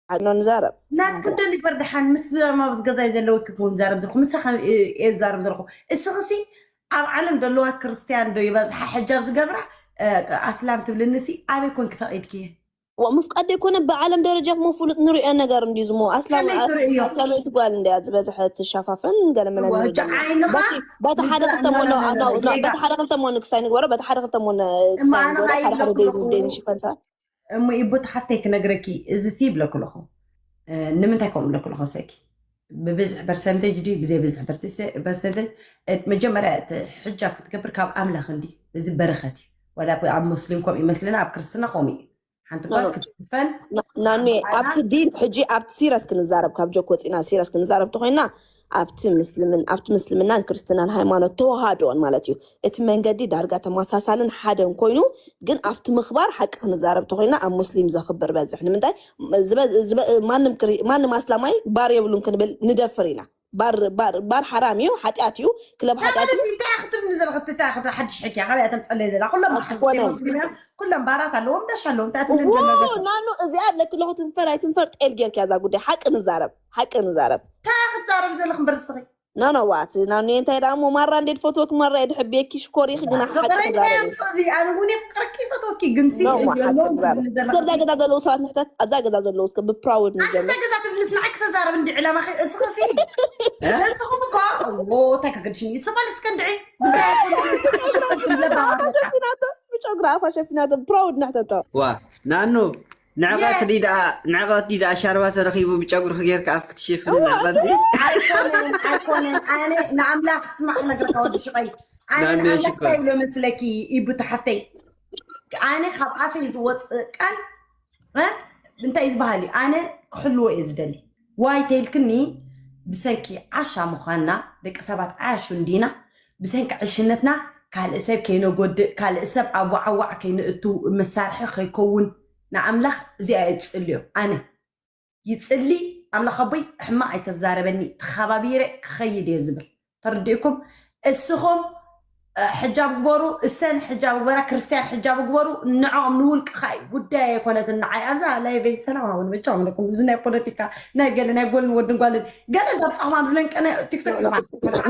ሓቂ ንዛረብ። ናትክን ዶ ንግበር ደሓን ምስ ዘማብት ገዛይ ዘለውኪ ክውን ዛረብ ዘለኹ ምሳኸ እየ ዝዛረብ ዘለኹ። እስኽሲ ኣብ ዓለም ዘለዋ ክርስትያን ዶ ይበዝሓ ሕጃብ ዝገብራ ኣስላም ትብልንሲ ኣበይ ኮንኪ ፈቒድክየ? ምፍቃድ ዘይኮነ ብዓለም ደረጃ ክሞ ፍሉጥ ንሪኦ ነገር እንዲዩ ዝሞ ከመይ ትርእዮ? ኣስላማዊት ጓል እንዲያ ዝበዝሐ ትሸፋፈን ገለመለ እዋ፣ ሕጂ ዓይንኻ በቲ ሓደ ክልተ ሞኖ ጌጋ። በቲ ሓደ ክልተ ሞኖ ክሳይ ንግበሮ በቲ ሓደ ክልተ ሞኖ እማ ክሳይ ኣነ ንግበሮ ሓደ ሓደ ኣይብለኩ ደይ ኣለኹ። ደይ ንሽፈን ሰዓት እሞ ኢቦ ተሓፍተይ ክነግረኪ እዚ ሲ ይብለኩ ኣለኹ። እ፣ ንምንታይ ከምኡ ብለኩ ኣለኹ ሰኪ ብብዝሒ ፐርሰንቴጅ ድዩ ብዘይ ብዝሒ ፐርሰንቴጅ? መጀመርያ እቲ ሕጃብ ክትገብር ካብ ኣምላኽ እንዲ እዚ በረኸት እዩ። ዋላ ኣብ ሙስሊም ከምኡ ይመስልና ኣብ ክርስትና ከምኡ እዩ። ሓንቲ ጓል ክትሽፈን ናኒ ኣብቲ ዲን ሕጂ ኣብቲ ሲረስ ክንዛረብ ካብ ጆክ ወፂና ሲረስ ክንዛረብ ተኮይና ኣብቲ ምስልምን ኣብቲ ምስልምናን ክርስትናን ሃይማኖት ተዋሃዶን ማለት እዩ። እቲ መንገዲ ዳርጋ ተመሳሳልን ሓደን ኮይኑ ግን ኣብቲ ምኽባር ሓቂ ክንዛረብ ተኮይና ኣብ ሙስሊም ዘኽብር በዝሕ ንምንታይ ዝበ- ዝበ- ማንም ክሪ- ማንም ኣስላማይ ባር የብሉን ክንብል ንደፍር ኢና። ባር ባር ባር ሓራም እዩ፣ ሓጢኣት እዩ፣ ክለብ ሓጢኣት እዩ። እንታይ ክትብልኒ ዘለኹ? እንታይ ክትብል ሓድሽ ሕኪያ ካበይ እያ ተምፀለይ ዘላ? ኩሎም ኣይኮነን። ሙስሊም እዮም፣ ኩሎም ባራት ኣለዎም፣ ዳሽ ኣለዎም። እንታይ ትብልኒ እዎ ዘለኹ? ናኑ እዚኣ ብለክለኹ ትንፈር ኣይትንፈር ጤል ጌርኪ እዛ ጉዳይ ሓቂ ንዛረብ ሓቂ ንዛረብ እንታይ ክትዛረብ ዘለኹ እምበር እስኺ? ኖ ኖ ዋት ናኑ እንታይ ደኣ እሞ ማራ እንዴ ትፈትወኪ ማራ እየ ድሕር ቤኪ ሽኮሪኺ ግና ሓቂ ፍቅረኛ ትዛረብ ኣምፅኦ እዚ ኣነ እውን የፍቅረኪ ፈትወኪ ግን ሲ ኖ ዋ ሓቂ የለውም ትዛረብ ትብልኒ እስከ ዘለኹ። ኣብዛ ገዛ ዘለዉ ሰባት ንሕተት ኣብዛ ገዛ ዘለዉ እስከ ብፕራውድ ኣንተ ንጀምር እዛ ገዛ ትብልንስ ንዓይ ክተዛረብ እንዲ ዕላማ እስኽሲ ነዝኹም እኮ ዎ እንታይ ከገድሽኒ ስባል እስከ እንድዒ ጉዳይ ኣይኮነን። ብጨጉሪ ኣፋ ሸፊናቶ ፕራውድ ንሕተቶ ዋ ናኑ ንዕቐት ድዩ ደኣ ንዕቐት ድዩ ደኣ ሻርባ ተረኺቡ ብጨጉርኺ ጌርካ ኣፍ ክትሽፍን ንዕቐት ድዩ? ኣይኮነን ኣይኮነን ኣነ ንኣምላኽ ስማዕ ክነግረካ ወዲ ሽቐይ ኣነ ናኒ ንኣምላኽ ሽኮር። እንታይ ይብሎ መስለኪ ይብቱ ሓፍተይ ኣነ ካብ ኣፈይ ዝወፅእ ቃል እ? እንታይ እዩ ዝበሃል እዩ ኣነ ክሕልዎ እየ ዝደሊ ዋይ ተይልክኒ ብሰንኪ ዓሻ ምዃንና ደቂ ሰባት ዓያሹ እንዲና ብሰንኪ ዕሽነትና ካልእ ሰብ ከይነጎድእ ካልእ ሰብ ኣብ ዋዕዋዕ ከይንእቱ መሳርሒ ከይከውን ንኣምላኽ እዚኣ እየ ዝፅልዮ ኣነ ይፅሊ ኣምላኽ ኣቦይ ሕማቕ ኣይተዛረበኒ ተኸባቢረ ክኸይድ እየ ዝብል ተረዲእኩም እስኹም እ፣ ሕጃብ ግበሩ እሰን ሕጃብ ግበራ ክርስትያን ሕጃብ ግበሩ ንዕኦም ንውልቅኻ እዩ ጉዳይ ኣይኮነትን ንዓይ ኣብዛ ላይቨይ ሰላም ሃቡኒ መጫወለኩም እዚ ናይ ፖለቲካ ናይ ገለ ናይ ጎልን ወድን ጓልን ገለ እንዳብፅኹም ኣብዚ ለንቀነ ቲክቶክ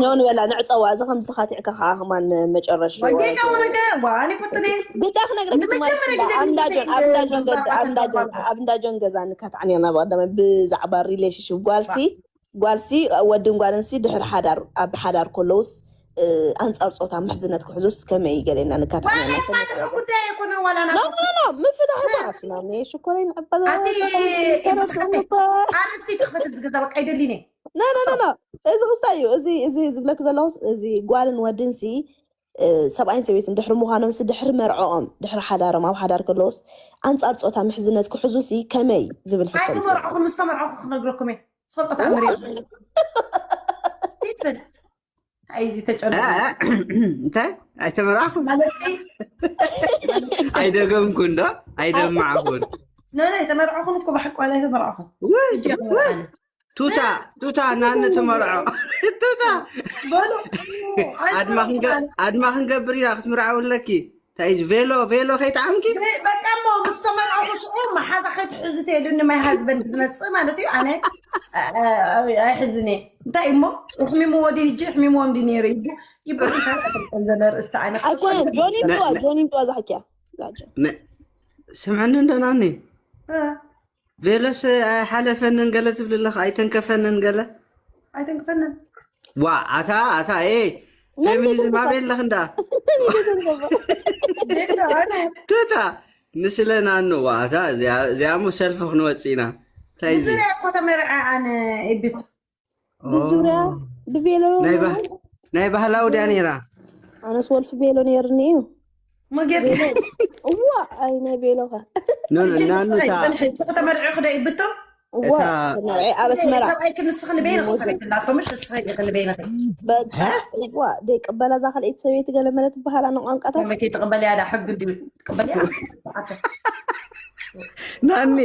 ኖ ንበላ ንዕፀዋ እዚ ከም ዝተኻቲዕካ ከዓ ከማን መጨረሽ ወጌጋ ወረገ ዋኒ ፍትነ ግዳ ክነግረኪ ትማሊ ንመጀመርያ ግዜ ኣብ እንዳጆን ኣብ ግዜ እንዳጆን ገዛ ግዜ ኣብ እንዳጆን ኣብ እንዳጆን ገዛ ንካታዕኒ ኢና ብቐደመ ብዛዕባ ሪሌሽንሽፕ ጓልሲ ጓልሲ ወድን ጓልንሲ ድሕሪ ሓዳር ኣብ ሓዳር ከለውስ እ፣ ኣንፃር ፆታ ምሕዝነት ክሕዙስ ከመይ ገለና ንካታዕኒ ኢና ዋላ ይፋትሑ ጉዳይ ኣይኮነን ዋላ ኖ ናቱ ኖ ኖ ምፍታሕ ጓት ናኒ ሽኮረይ ንዕባ ኣቲ ኣርእስቲ ትኽፈት ኣብዚ ገዛ በቃ ይደሊኒ ኖ ኖ ኖ ኖ እዚ ክስታይ እዩ እዚ እዚ ዝብለክ ዘለኹስ እዚ ጓልን ወድንሲ እ፣ ሰብኣይን ሰበይትን ድሕሪ ምዃኖምሲ ድሕሪ መርዕኦም ድሕሪ ሓዳሮም ኣብ ሓዳር ከለውስ ኣንፃር ፆታ ምሕዝነት ክሕዙሲ ከመይ ዝብል ሕቶ ምፅእ ኣይትመርዕኹም ምስ ተመርዕኹ ክነግረኩም እየ ዝፈልጦ ተኣምር እየ ስቲፈን እንታይ እዚ ተጨነ እ፣ እ፣ እንታይ ኣይተመርዓኹም ማለት ሲ ኣይደገምኩን ዶ ኣይደማዕኹን ኖ ኖ ኣይተመርዕኹን እኮ ብሓቂ ዋላ ኣይተመርዕኹን ውይ እጂ ውይ ቱታ ቱታ ናኒ ትመርዖ ቱታ በሉ ኣድማ ክንገ- ኣድማ ክንገብር ኢና ክትምርዓው ኣለኪ እንታይ እዩ ቬሎ ቬሎ ከይጠዓምኪ በቃ እሞ ምስ ተመርዐኹ ሽዑ መሓዛ ከይትሕዚ ትሄዱኒ ማይ ሃዝበንድ ትመፅእ ማለት እዩ ኣነ ኣይሕዝን እየ እንታይ እሞ ሕሚሞ ወዲ ህጂ ሕሚሞ እንዲ ነይሩ ይቡ ይበል እንታይ ዘለ ርእስቲ ኣነ ኣይኮነ ጆኒ ምፅዋ ጆኒ ምፅዋ ዛሕኪያ ስምዕኒ እንደናኒ ቬሎስ ኣይሓለፈንን ገለ ትብል ኣለኻ ኣይተንከፈንን ገለ ኣይተንክፈንን ዋ ኣታ ኣታ ኤ ፌሚኒዝም ኣበይ ኣለኽ እንዳ ቱታ ንስለና ኑ ዋ ኣታ እዚኣ እሞ ሰልፊ ክንወፅእ ኢና እንታይ እዩ ብዙርያ እኮ ተመርዐ ኣነ ኢብት ብዙርያ ብቬሎ ናይ ባህ- ናይ ባህላዊ ድያ ነይራ ኣነስ ወልፊ ቬሎ ነይርኒ እዩ መጌድ እዋ ኣይ ናይ ቬሎኻ ኖ ኖ ናኑታ ተመርዒ ክደ ይብቶ እዋ እታ- መርዒ ኣብ ኣስመራ ሰብኣይ ክንስኽ ንበይንኺ ሰበይቲ ላቶ ምሽ እስኺ ኢኺ ንበይንኺ በቃ እዋ ደይቅበላ እዛ ካልኣይቲ ሰበይቲ ገለ መለ ትበሃላ ንቋንቋታት ከመይ ከይትቕበልያ ዳ ሕጊ ድዩ ትቅበልያ ናኒ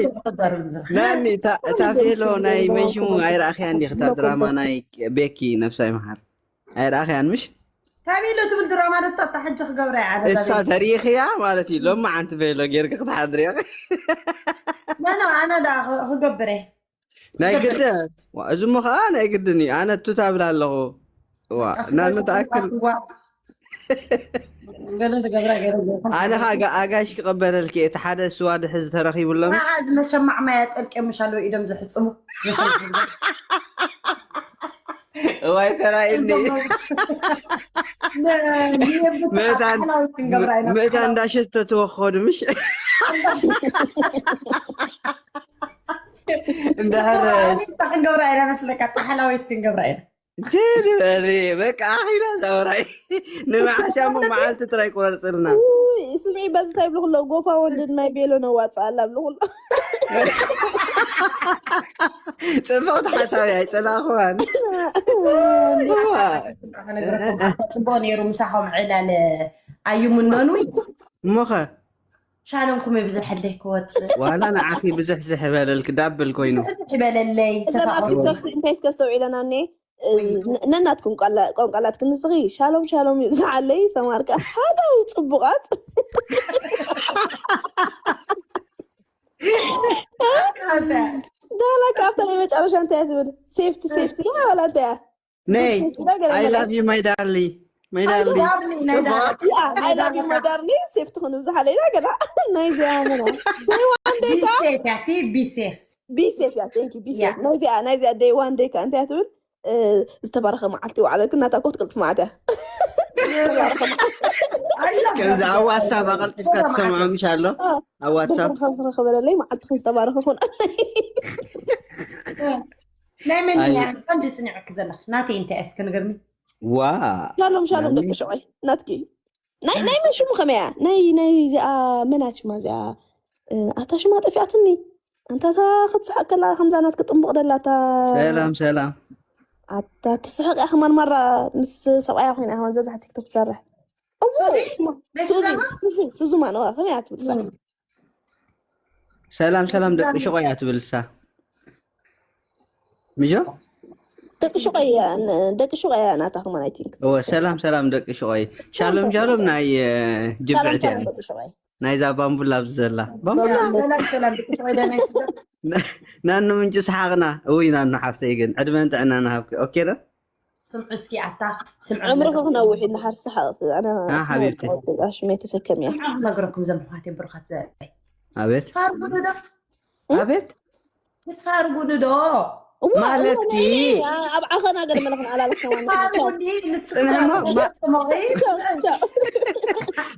ናኒ እታ- እታ ፌሎ ናይ መሽሙ ኣይረኣኽያ እንዲኽ እታ ድራማ ናይ ቤኪ ነብሳ ይምሓር ኣይረኣኽያን ምሽ ታቢሎ ትብል ድራማ ደታ እታ ሕጂ ክገብራ እያ እሳ ተሪእኽያ ማለት እዩ ሎማ ዓንቲ ፌሎ ጌርክ ክትሓድሪ ኢኺ ኣነ ኣነ ዳ ክገብረ ናይ ግድን። ዋ፣ እዚ እሞ ከዓ ናይ ግድን እዩ። ኣነ ቱታ እብል ኣለኹ። ዋ፣ እናንተኣክል ገለ ትገብራ ገለ ኣነ ከዓ ኣጋ- ኣጋሽ ክቐበለልኪ እቲ ሓደ ስዋ ድሕዚ ተረኺቡ ኣሎ። እዚ መሸማዕ ማይ ኣጠልቅዮም ምሻለዉ ኢዶም ዝሕፅቡ እዋይ ተራእኒ። ምእታ እንዳሸተትዎ ክኸዱ ምሽ እንዳሃረስ ክንገብራ ኢና መስለካ፣ ጣሕላዊት ክንገብራ ኢና። ጀልበሪ በቃ ኣኺላ ዛውራይ። ንመዓስያ እሞ መዓልቲ ጥራይ ቁረፅልና። ስምዒ በዚ እንታይ ብልኩሎ ጎፋ ወንድን ናይ ቤሎ ነዋፅኣላ ብልኩሎ። ፅብቕቲ ሓሳብ ኣይፀላእኽዋን። ጽቡቅ ነይሩ ምሳኹም ዕላለ። ኣይምነኑ። እሞኸ ሻለንኩም ይብዝሐለይ ክወፅእ። ዋላ ንዓኺ ብዝሕ ዝሕ በለልክ ዳብል ኮይኑ። ዝሕዝሕ ይበለለይ። እዘን ኣብ ቲክቶክ እንታይ እስከ ኣስተውዒለና እኔ ነናትኩም ቋንቋላት ክንስኺ ሻሎም ሻሎም ይብዝሓለይ ሰማርካ ሓዳው ፅቡቃት። ዳላ ካብታ ናይ መጨረሻ እንታይ እያ ትብል? ሴፍቲ ሴፍቲ ዶ ዋላ እንታይ እያ? ነይ ሴፍቲ ዶ ገለ I ገለ? love you my darling my darling። Yeah, I love you my darling. ሴፍቲ ክንብዝሓለይ ዳ ገላ ናይዚኣ መና ደይዋን ደይካ ቢሴፍ ቢሴፍ ያ thank you ቢሴፍ ናይዚኣ ናይዚኣ ደይዋን ደይካ እንታይ እያ ትብል? ዝተባረኸ መዓልቲ ይውዓለልክ እናታ ኮት ቅልጥፍ ማለት እያ። ከምዚ ኣብ ዋትሳፕ ኣቐልጢፍካ ትሰምዖ ምሽ ኣሎ ኣብ ዋትሳፕ ክበለለይ መዓልትኽን ዝተባረኸ ኮን ናይ መን እያ ቀንዲ ፅኒዕክ ዘለኽ ናተይ እንታይ እስከ ንገርኒ። ዋ ሻሎም ሻሎም ደቂ ሸቆይ ናትኪ ናይ ናይ መን ሽሙ ከመይ እያ ናይ ናይ እዚኣ መናት ሽማ እዚኣ ኣታ ሽማ ጠፊኣትኒ። ኣንታ እታ ክትስሕቅ ከላ ከምዛ ናትኪ ጥንቡቅ ደላ እታ ሰላም ሰላም ኣታ ትስሕቅ እያ ከማን ማራ ምስ ሰብኣያ ኮይና እያ ከማን ዝበዝሕ ቲክቶክ ትሰርሕ። እሞ ሱዚ ሱዚ ሱዚ ማነዋ ከመይ እያ ትብል እሳ? ሰላም ሰላም ደቂ ሽቆይ እያ ትብል እሳ። ምጆ ደቂ ሽቆይ እያ ን- ደቂ ሽቆይ እያ ናታ ከማን I think። እወ ሰላም ሰላም ደቂ ሽቆይ ሻሎም ሻሎም ናይ እ፣ ጅብዕቲ እያ ደቂ ሽቆይ ናይዛ ባምቡላ ኣብዚ ዘላ ባምቡላ ሰላም ሰላም ደቂ ሸቆይ ደናይ ስጋ ናኑ ምንጭ ሰሓቕና እውይ ናኑ ሓፍተይ ግን ዕድመን ጥዕና ንሃብኪ ኦኬ ዶ ስምዑ እስኪ ኣታ ስምዑ ዕምርኺ ክነውሕ እዩ እንድሓር ሰሓቕ ኣነ አ፣ ሓቢብቲ። ሽመይ ተሰከም እያ። ነገረኩም ዘምሕዋት ብሩኻት ዘርአይ ኣቤት ትፋርጉኒ ዶ ኣቤት ትፋርጉኒ ዶ እዋ፣ ማለት እዋ፣ ኪ? ናይ፣ ናይ፣ ኣብ ዓኸና ገለ መለኽን ኣላለኽና ዋና ቻው። ትፋርጉኒ ንስኻ ጽንሕማ ማ- ጽሙቒ ቻው ቻው።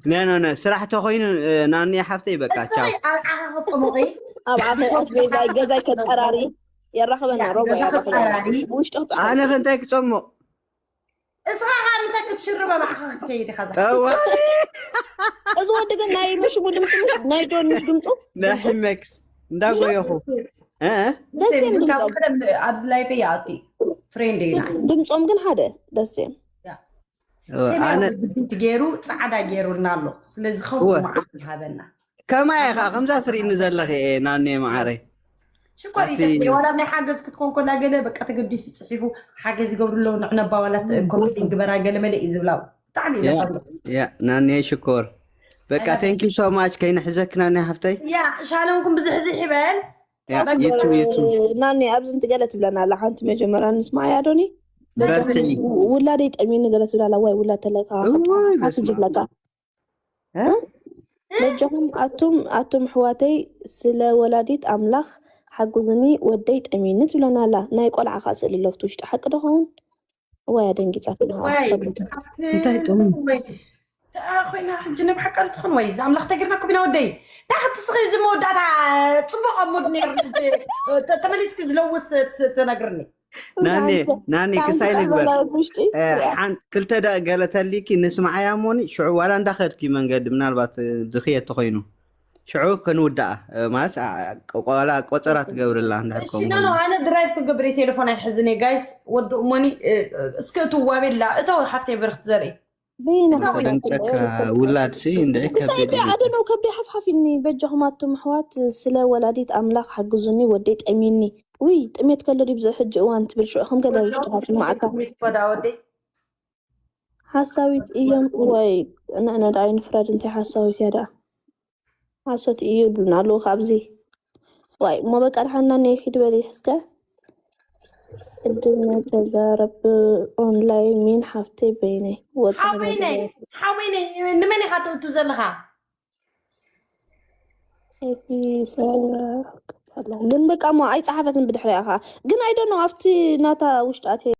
ነ ነ ነ ስራሕ ተኮይኑ እ፣ ናኒ ሓፍተይ በቃ ቻው እስኺ ኣብ ዓኻ ክጽሙቒ ኣብ ዓኸ ኣስቤዛይ ገዛይ ከፀራሪ የራኽበና ሮቦ ገዛ የራኽበና ከፀራሪ። ውሽጢ ክፀ ኣነ ከንታይ ክፀሙቕ እስኻ ከዓ ምሳይ ክትሽርብ ኣብ ዓኻ ክትከይድ ኢኻ ዛ እዋ እዚ ወዲ ግን ናይ ምሽጉ ድምፁ ምሽ ናይ ዶን ምሽ ድምፁ ናይ ሒመክስ እንዳጎየኹ እ፣ እ? ደስ ይብል ድምፆም። ቀደም ኣብዚ ላይፈ ይኣቱ ፍሬንድ ኢና ድምፆም ግን ሓደ ደስ እዮም። እወ፣ ሰማያዊ ኣነ ግድምቲ ገይሩ ፃዕዳ ገይሩልና ኣሎ። ስለዚ ከምኡ እወ። መዓት ይሃበና። ከማይ ኢኻ ከምዛ ትርእኒ ዘለኺ እየ ናኒ መዓረይ ሽኮር ኣቲ- ይተክል ዋላ ናይ ሓገዝ ክትኮን ኮላ ገለ በቃ ተገዲሱ ፅሒፉ ሓገዝ ይገብሩ ኣለዉ ንዕነባ ዋላ ኮምፕሌን ግበራ ገለ መለ እዩ ዝብላ ብጣዕሚ እዩ ያ። ለፋሉ። ያ ናኒ ሽኮር በቃ thank you so much ከይንሕዘክ ናኒ ሓፍተይ ያ ሻለምኩም ብዝሕዝሕ ይበል። ያ ዩቱብ ዩቱብ ናኒ ኣብዚ እንትገለ ትብለና ኣላ ሓንቲ መጀመርያ ንስማዓያ ዶኒ በርትዒ ውላደይ ጠሚኒ ገለ ትብላ ኣላ ዋይ ውላድ ተለካ እዋይ ሓንቲ በስመ ዝብለካ እ? በጃኹም ኣቱም ኣቱም ኣሕዋተይ ስለ ወላዲት ኣምላኽ ሓግዙኒ ወደይ ጠሚኒ ትብለና ኣላ ናይ ቆልዓ ከኣ ስእሊ ኣሎ ኣብቲ ውሽጢ ሓቂ ዶ ኸውን እዋይ ኣደንጊጻትና ዋይ እንታይ ጥቕሚ? ወይ ተኣ ኮይና ሕጂ ነብ ሓቃሪ ትኾን ወይ እዚ ኣምላኽ ተግርና ኩቢና ወደይ ታ ክትስኺ እዚ መወዳእታ ጽቡቕ ኣብ ሙድ ነይሩ ተመሊስኪ ዝለውስ ትነግርኒ ናኒ ናኒ ክሳይ ንግበር መላወት ውሽጢ እ፣ ሓን ክልተ ደቂ ገለ ተሊኪ ንስምዓያ እሞኒ ሽዑ ዋላ እንዳኸድኪ መንገዲ ምናልባት እ፣ ድኽየት ተኾይኑ ሽዑ ክንውዳኣ እ፣ ማለት አ፣ ቆ- ዋላ ቆፀራ ትገብርላ እንድሕር እሺ ከምኡ ኖ ኖ ኣነ ድራይቭ ክገብር እየ ቴሌፎን ኣይሕዝን እየ ጋይስ ወዲ እሞኒ እ፣ እስከ እትዋቤላ እተው ሓፍተይ ብርክት ዘርኢ በይና ከደንግፀካ ውላድ ሲ እንድዒ እስታይ ከቢድ ደ ኣደነው ከብደይ ሓፍሓፊኒ በጃኹም ኣቱም ኣሕዋት ስለ ወላዲት ኣምላኽ ሓግዙኒ ወደይ ጠሚኒ ውይ ጥሜት ከሎ ድዩ ብዚ ሕጂ እዋን ትብል ሽዑ ከም ገለ ውሽጥኻ ስምዓካ ኮዳ ወደይ ሓሳዊት እዮም ወይ ንዕነ ደኣ ይንፍረድ እንታይ ሓሳዊት እያ ደኣ ሓሶት እዩ ይብሉና ኣለዉ ካብዚ ዋይ እሞ በቃ ድሓና ነይ ኪድ በሊ እስከ። እድነ ተዛረብ ኦንላይን ሚን ሓፍተይ በይነይ ወጽ ሓወይነይ ሓወይነይ ንመን ኢኻ ትእቱ ዘለኻ? ግን በቃ ሞ ኣይጸሓፈትን ብድሕሪያ ኸዓ ግን ኣይደኖ ኣብቲ ናታ ውሽጣት